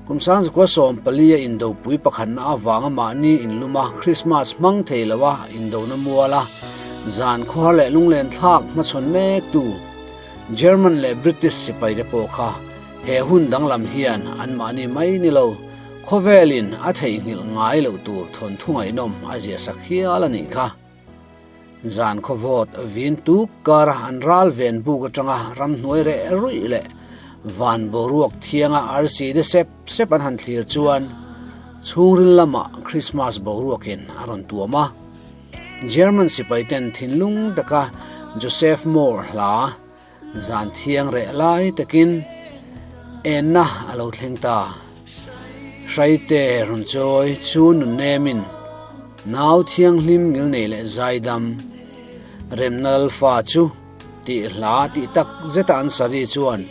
Kum 1914 a indopui pakhatna avanga mahni inluma Krismas hmang thei loa indona muala zan khawhar leh lunglen thlak hmachhawn mektu German leh British sipaite pawh kha he hun danglam hian anmahni mai ni lo khawvelin a theihnghilh ngai loh tur thawnthu ngaihnawm a ziahsak hial a nih kha. Zan khawvawt vin tuk kara an ral ven buk atanga ramhnuai reh ruih leh van boruak thianga arsi de sep sep an han thlir chuan chhungril lamah Krismas boruakin a rawn tuam a. German sipai ten thinlung taka Joseph Mohr hla zan thiang reh lai takin enna a lo thleng ta. Hraite rawn chawi chu nun nemin nau thianghlim ngilnei leh zaidam remna lalfa chu tih hla tih tak zeta an sari chuan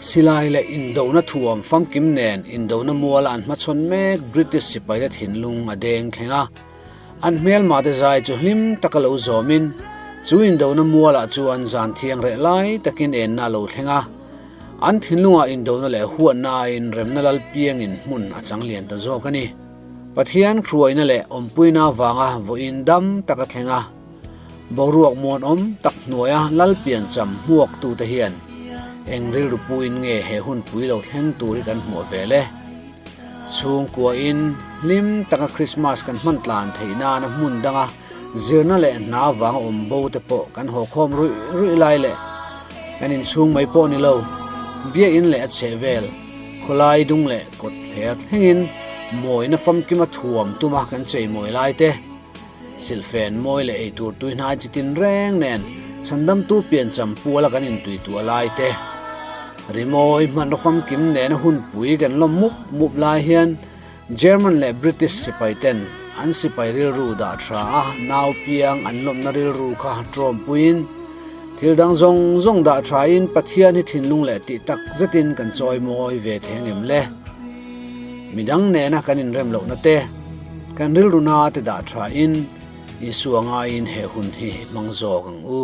silai leh indona thuam famkim nen indona muala an hmachhawn mek British sipaite thinlung a deng thleng a. An hmelmate zai chu hlim taka lo zawmin, chu indona mualah chuan zan thiang reh lai takin enna a lo thleng a. An thinlungah indona leh huatna aiin remna lal piangin hmun a chang lian ta zawk a ni. Pathian hruaina leh awmpuina avanga vawiin dam tak a thleng a. Boruak muanawm tak hnuaia lal piancham hmuaktute hian eng rilru puin nge he hunpui lo thleng tur hi kan hmuh ve le? Chhungkuain hlim taka Krismas kan hman tlan theih nana hmun danga zirna leh hna vanga awm bo te pawh kan haw khawm ruih ruih lai leh kan inchhung mai pawh ni lo, biakinn leh a chhehvel, khawlai dung leh kawt thler thlengin mawina famkima thuam tuma kan cheimawi lai te, silhfen mawi leh eitur tuihnai chi tin reng nen chhandamtu piancham puala kan intuituah lai te, rimawi hmanraw famkim nena hunpui kan lawm mup mup lai hian German leh British sipai ten an sipai rilru dah tha a, nau piang an lawmna rilru kha tawmpuiin thil dang zawng zawng dah thain Pathian hi thinlung leh tih tak zetin kan chawi mawi ve thei ang em le? Midang nena kan inrem lohna te, kan rilru na te dah thain Isua ngaiin he hun hi hmang zawk ang u.